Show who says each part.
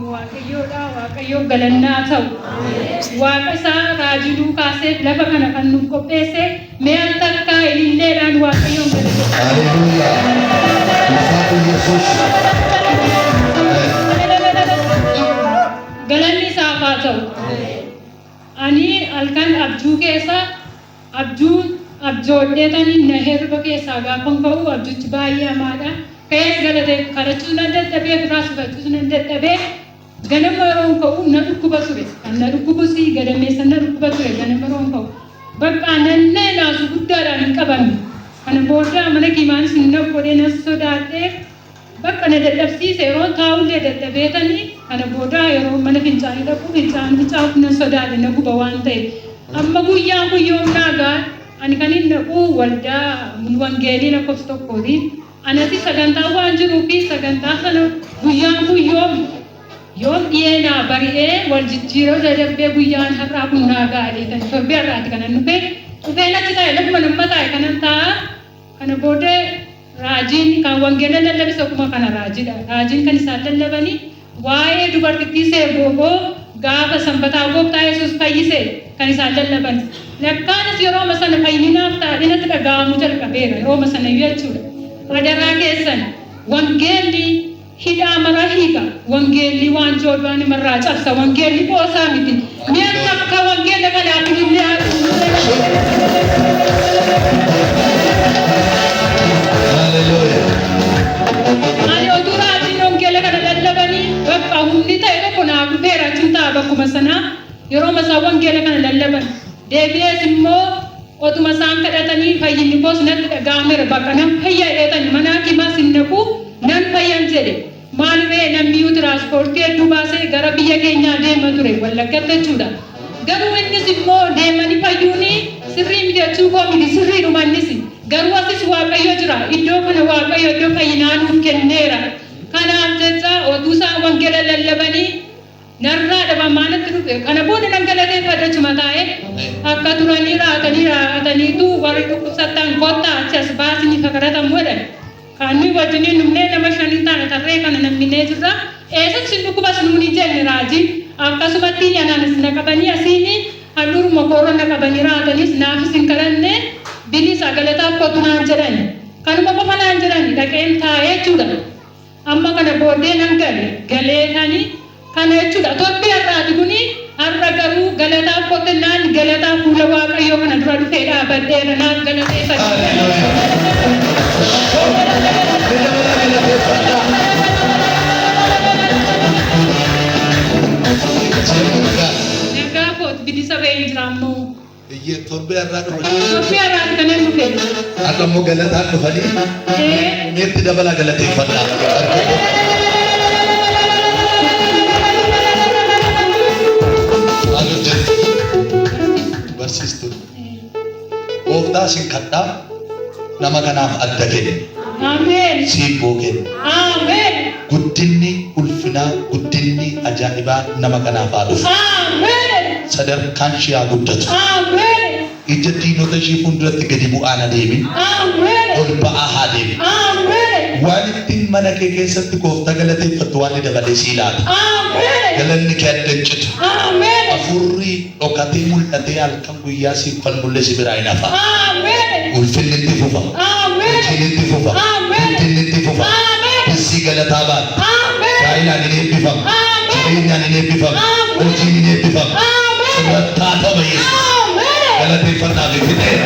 Speaker 1: eebbifamu Waaqayyoodha. Waaqayyoof galannaa ta'u. Waaqa isaa raajii nuu kaaseef lafa kana kan nuuf qopheesse mee al takka ililleedhaan Waaqayyoon galateeffanna.
Speaker 2: Haleluuyaa. Ulfaatu Yesuus.
Speaker 1: Galanni isaaf haa ta'u. Ani halkan abjuu keessa abjuu abjoodheetani na hirriba keessaa gaafan ka'u abjuchi baay'ee hamaadha. Ka'ees galatee kadhachuus nan dadhabee biraas fudhachuus nan dadhabee ganama yeroon ka'u na dhukkuba ture. Kan na dhukkubus gadameessa na dhukkuba ture ganama yeroon ka'u. Bakka nannee naasu guddaadhaan hin qabamne. Kana booda mana kiimaanis hin godhee nan sodaadhee bakka na dadhabsiise yeroon taa'ullee dadhabeetanii kana booda yeroo mana fincaanii dhaqu fincaan fincaa'uuf nan sodaadhe na guba waan ta'eef. Amma guyyaan kun yoom naa ga'a ani kan hin dhaqu waldaa wangeelii lakkoofsa tokkooti. Anasi sagantaa waan jiruu fi sagantaa sana guyyaan kun yoom yoom dhiyeenaa bari'ee wal jijjiiroo dadarbee guyyaan har'aa kun naa ga'a dheetan torbee har'aati kanan dhufe dhufeen achi taa'e lafuma namma taa'e kanan taa'a kana booda raajiin kan wangeela lallabise akkuma kana raajiidha. Raajiin kan isaan lallabanii waa'ee dubartittii seebooboo gaafa sanbataa gooftaa Yesuus fayyise kan isaan lallaban. Lakkaanis yerooma sana fayyinaaf taa'inatti dhaga'amuu jalqabeera yerooma sana jechuudha. Adaraa keessan wangeelli hidhaa mara hiika wangeelli waan joodhaa namarraa cabsa wangeelli qoosaa miti. Mi'a takka wangeela kanaaf illee haa
Speaker 2: Haleluuyaa.
Speaker 1: Ani otuu raajiin wangeela kana lallabanii bakka humni ta'e tokko naaf dhufeera achiin ta'a bakkuma sanaa yeroo masaa wangeela kana lallaban. Deebi'ees immoo otuma isaan kadhatanii fayyinni koos natti dhaga'ameera bakka nan fayya jedheetani mana hakiimaas hin dhaqu nan fayyan jedhe. Maaliree namniyyuu tiraanspoortii hedduu baasee gara biyya keenyaa deema ture Wallaggatti jechuudha. Garuu innis immoo deemanii fayyuuni sirrii miti jechuu koo miti sirriidhuma innis. Garuu asis Waaqayyo jira. Iddoo kana Waaqayyo iddoo fayyinaa nuuf kenneera. Kanaaf jecha otuu isaan wangeela lallabanii narraa dhabamaa natti dhufe. Kana booda nan galateeffadha achuma taa'ee akka turanii raatanii raataniitu warri dhukkubsattan kottaa achi as baasini kakadhatamu jedhan. Kan nuyi wajjiniin dhumnee nama shaniin taana tarree kana namminee jirra. Eessatti sin dhukkubas nuuni jenne raajiin. Akkasumatti anaanis na qabanii asiin handhuuruma koorra na qabanii raatanis naafis hin kadhanne bilisa galataaf kottu naan jedhan. Kanuma qofa naan jedhan dhaqeen taa'ee jechuudha. Amma kana booddee nan gale galeetani kana jechuudha. Torbee har'aati kuni har'a garuu galataaf kottu naan galataa fuula Waaqayyoo kana dura dhufee dhaabadheera naaf galateeffadha.
Speaker 2: Haleluuyaa. Dabalaa galateeffadhaa.
Speaker 1: Nagaa kooti bilisa ba'een jira ammoo.
Speaker 2: Iyyee torbee har'aa dhufanii.
Speaker 1: Torbee har'aati kanan dhufe.
Speaker 2: Har'a immoo galataan dhufanii. Meetti dabalaa galateeffadhaa. Maal hojjettu? Barsiistuu. Gooftaa sin kadhaa nama kanaaf adda kenni.
Speaker 1: Ameen.
Speaker 2: Siibboo kenni.
Speaker 1: Ameen.
Speaker 2: Guddinni ulfinaa guddinni ajaa'ibaa nama kanaaf haa dhufu.
Speaker 1: Ameen.
Speaker 2: Sadarkaan ishee haa guddatu.
Speaker 1: Ameen.
Speaker 2: Ija diinota ishee fuulduratti gadi bu'aan adeemin.
Speaker 1: Ameen.
Speaker 2: Ol ba'aa haa deemin.
Speaker 1: Ameen.
Speaker 2: Waan ittiin mana kee keessatti gooftaa galateeffattu waan inni dabalee sii laata.
Speaker 1: Ameen.
Speaker 2: Galanni kee adda hin citu.
Speaker 1: Ameen.
Speaker 2: Hafuurri dhokatee mul'atee halkan guyyaa siif falmullee si biraa hin hafa.
Speaker 1: Ameen.
Speaker 2: Ulfinni itti fufa.
Speaker 1: Ameen.
Speaker 2: Hojiin itti fufa.
Speaker 1: Ameen.
Speaker 2: Guddinni itti fufa.
Speaker 1: Ameen.
Speaker 2: Bissii galataa baata.
Speaker 1: Ameen.
Speaker 2: Gaa'elaan hin eebbifama.
Speaker 1: Ameen.
Speaker 2: Jireenyaan hin eebbifama.
Speaker 1: Ameen.
Speaker 2: Hojiin hin eebbifama.
Speaker 1: Ameen.
Speaker 2: Sirrattaa ta'e Yesuus.
Speaker 1: Ameen.
Speaker 2: Galateeffannaa fi fixeera.